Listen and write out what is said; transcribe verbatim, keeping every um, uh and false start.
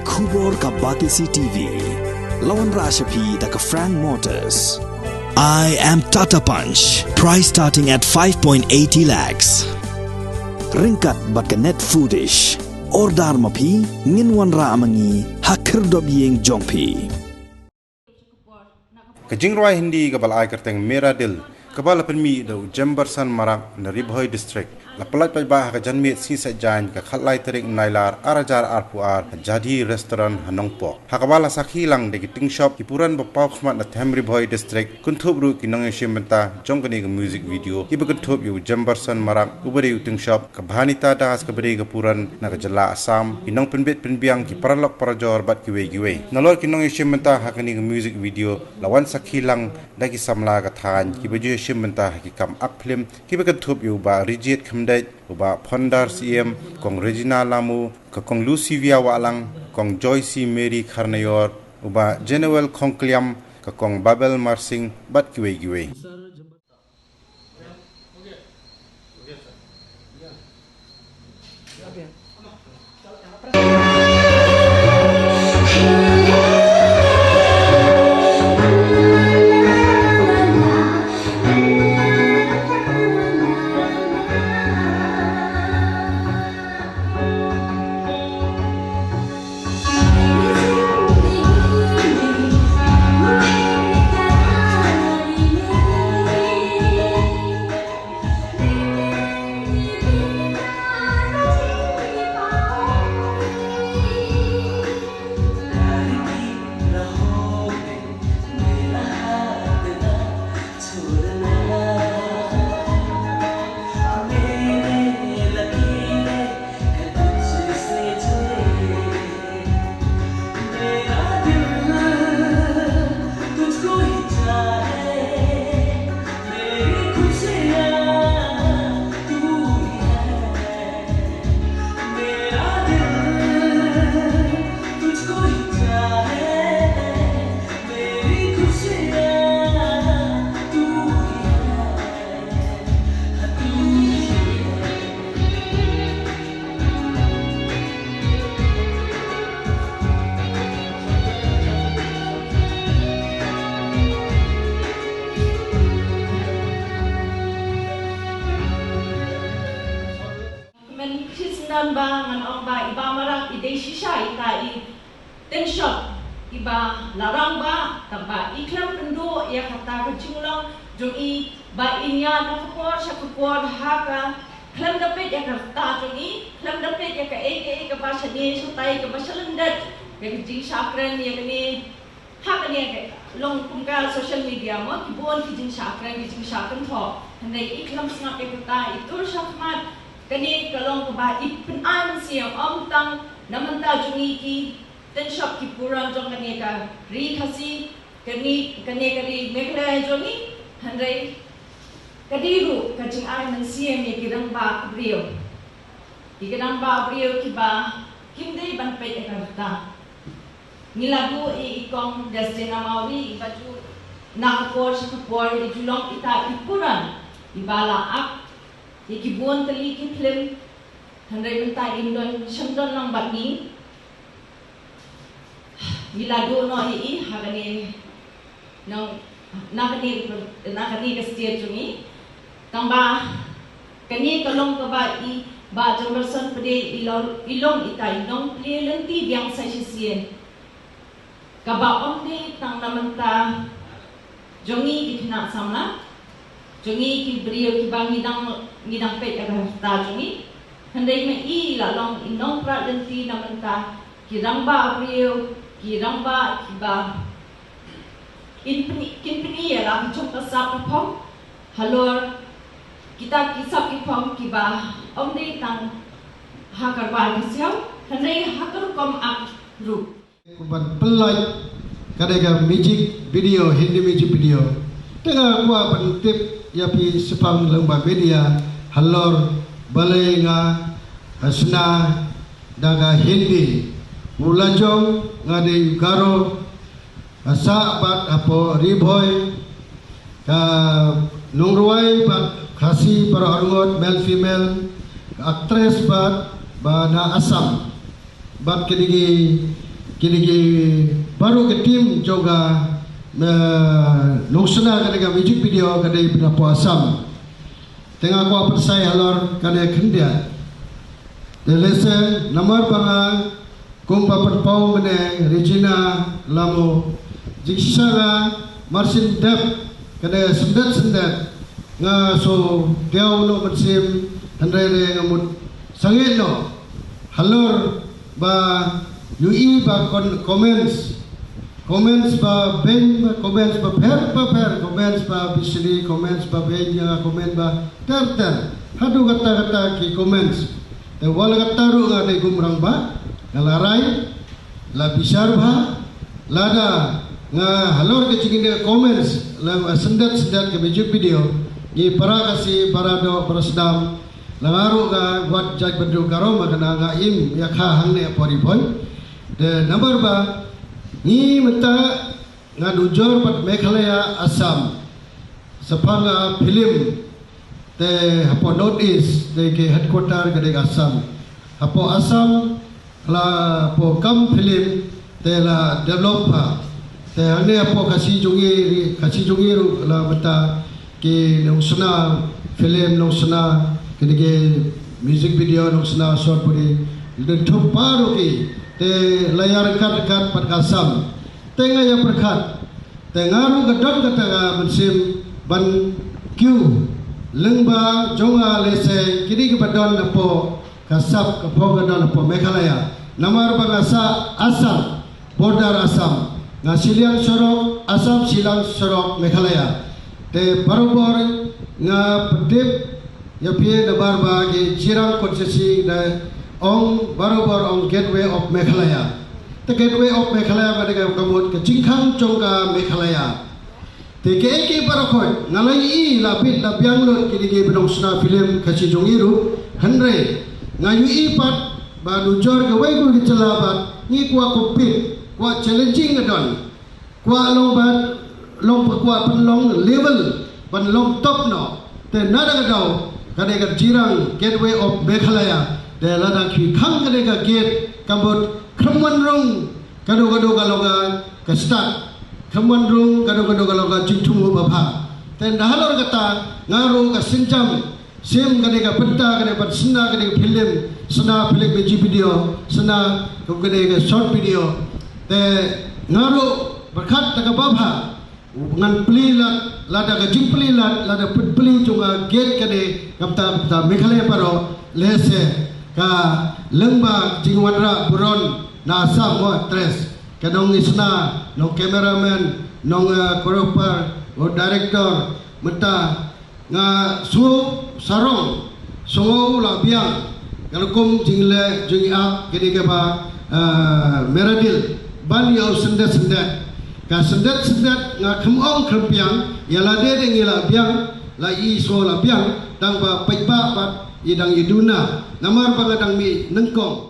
Khubor ka Batesi T V. La wanrah sha phi da ka Frank Motors. I am Tata Punch. Price starting at five point eighty lakhs. Ryngkat bad ka Net Foodish. Order ma phi, ngin wanrah ma ngi ha khyrdop ïing jong phi. Ka jingrwai Hindi kaba la ai kyrteng Mera Dil, kaba la pynmih da u Jemberson Marak na Ri Bhoi District, la pyllait paidbah ha ka janmiet Sngi Saitjaiñ ka khatlai tarik u Nailar ar hajar arphew ar ha Jadhi Restaurant ha Nongpoh. Ha kaba la sakhi lang da ki tyngshop, ki puran ba paw khmat na them Ri Bhoi District, kynthup ruh ki nongïashim bynta jong kane ka music video, kiba kynthup ïa u Jemberson Marak uba dei u tyngshop, ka Bhanita Das kaba dei ka puran na ka jylla Assam, ki nongpynbit pynbiang, ki paralok parajor bad kiwei kiwei. Nalor ki nongïashim bynta ha kane ka music video la wan sakhi lang da ki samla ka thaiñ kiba ju ïashim bynta ha ki kam ak phlim, kiba kynthup ïa u Bah Rijit Khymdeit, u Bah Phondar Syiem, Kong Regina Lambu, ka Kong Lucivia Wahlang, Kong Joyce Mary Kharnaior, u Bah Genuel Khongkliam, ka Kong Babel Marsing bad kiwei kiwei. Mynta shisien ba ngan ong ba i Bah Marak i dei shisha ita i tyngshop iba la rangbah, tangba i khlem kynduh ïa kata ka jinglong jong i ba in ïaid na ka por sha ka por ha ka khlem da peit ïa ka rta jong i, khlem da peit ïa kaei kaei kaba shane shatai kaba sha lyndet ïa ka jingshakren ïa kane. Ha kane ka long kum ka social media mo, ki bun ki jingshakren, ki jingshah kynthoh. Hynrei i khlem sngap ïa kata, i tur shakhmat. Kane ka long kaba i pynai mynsiem, ym tang na bynta jong ngi ki tyngshop ki puran jong kane ka ri Khasi, kane, kane ka ri Meghalaya jong ngi. Hynrei ka dei ruh ka jingai mynsiem ïa ki rangbah briew. Ki rangbah briew kiba kim dei ban peit ïa ka rta. Ngi la duh ïa i Kong Justin Amauri iba ju na ka por sha ka por i ju long ita i puran iba la ak ïa ki bun tylli ki phlim. Hynrei mynta im don, shym don lang bad ngi. Ngi la duh noh ïa i ha kane, nong, na kane, na kane ka state jong ngi. Tangba kane ka long kaba i Bah Jemberson pat i long, i long ita i nongplie lynti biang sa shisien. Kaba ym dei tang na bynta jong ngi ki khynnah samla, jong ngi ki briew kiba ngi dang, ngi dang peit ïa ka rta jong ngi. Hynrei ma i la long i nongprat lynti na bynta ki rangbah briew, ki rangbah kiba kin pyni, kin pyni ïa la ka jong ka sap ka phong halor kita ki sap ki phong kiba ym dei tang ha ka rwai ka siaw, hynrei ha ka rukom ak ruh. Ku ban pynlait ka dei ka music video, Hindi music video. Te nga kwah ban tip ïa phi shaphang lyngba media halor balei nga shna da ka Hindi. U lajong nga dei u Garo, nga sah bad hapoh Ri Bhoi, ka nongrwai bad Khasi para arngut male female, ka actress bad ba na Assam. Bad kine ki Kine ki baroh ka team jong ka, eh, nongshna kane ka music video ka dei na poh Assam. Te nga kwah pynsngew halor kane khyndiat. Te lehse namar ba nga kum ba pynpaw mynne Regina Lamuk, jingshisha nga mar shu dep kane syndet syndet nga shu diaw noh mynsiem, hynrei nga mut sangeh noh halor ba ïohi ba kon-, comments, comments ba beiñ, ba comments ba pher ba pher, comments ba bishni, comments ba beiñ, ïa comment ba ter ter. Haduh katta katta ki comments. Te wat la katta ruh nga dei kum rangbah, nga la rai, la bishar bha, lada nga halor ka jingïohi comments la syndet syndet ka music video, ngi para Khasi, para doh, para sdang, la nga ruh nga wat jait bad ruh ka rong ma kane nga im ïa ka hangne ha Ri Bhoi. Te namar ba ngi mynta nga nujor bad Meghalaya, Assam, shaphang ka film, te hapoh North East te ka headquarter ka dei Assam. Hapoh Assam la hapoh kam film te la develop bha. Te hangne hapoh Khasi jong ngi, Khasi jong ngi ruh la mynta ki nongshna film, nongshna kine ki music video, nongshna short video, la dei thup baroh ki. Te la ïa ryngkat ryngkat bad ka Assam. Te nga ïa pyrkhat, te nga ruh ka don kata ka mynsiem ban kiew lyngba jong nga, lehse kine kiba don hapoh ka sap, ka pong ka don hapoh Meghalaya. Namar ba nga sah Assam, border Assam, nga shiliang shorok Assam, shiliang shorok Meghalaya. Te barabor nga pyntip ïa phi namar ba ki Jirang constituency da ong barabor ong Gateway of Meghalaya. Te Gateway of Meghalaya ba dei ka mut ka jingkhang jong ka Meghalaya. Te kaei kaba nga la ïohi, la bit la biang lut kine ki ba nongshna film Khasi jong ngi ruh, hynrei nga ïohi pat ba nujor kawei kawei ka jylla pat ngi kwah compete, kwah challenging ka don. Kwah long bad long, kwah pynlong level ban long top noh. Te na kata ka daw kane ka Jirang, Gateway of Meghalaya, te lada ki khang kane ka gate ka mut khlem wan rung kano kano ka long ka start, khlem wan rung kano kano ka long ka jingthmu babha. Te na halor kata nga ruh ka sienjam sim kane ka bynta kane ban shna kane ka film, shna film music video, shna kane ka short video. Te nga ruh pyrkhat da kaba bha ngan plie lad, lada ka jingplie lad, lada pynplie jong ka gate kane ka bynta, bynta Meghalaya baroh, lehse ka lyngba jingwanrah burom na Assam mo tres. Ka nong shna, nong cameraman, nong, eh, choreographer, nong director, mynta nga sngew sarong, sngew la biang, ka rukom jingleh jingïap kine kiba, eh, meradil ban ïa u syndet syndet. Ka syndet syndet nga khlem ong khlem biang, ïa lade de ngi la biang, la i sngew la biang, tang ba paidbah bad i dang i duna. Namar ba nga dang mih nyngkong.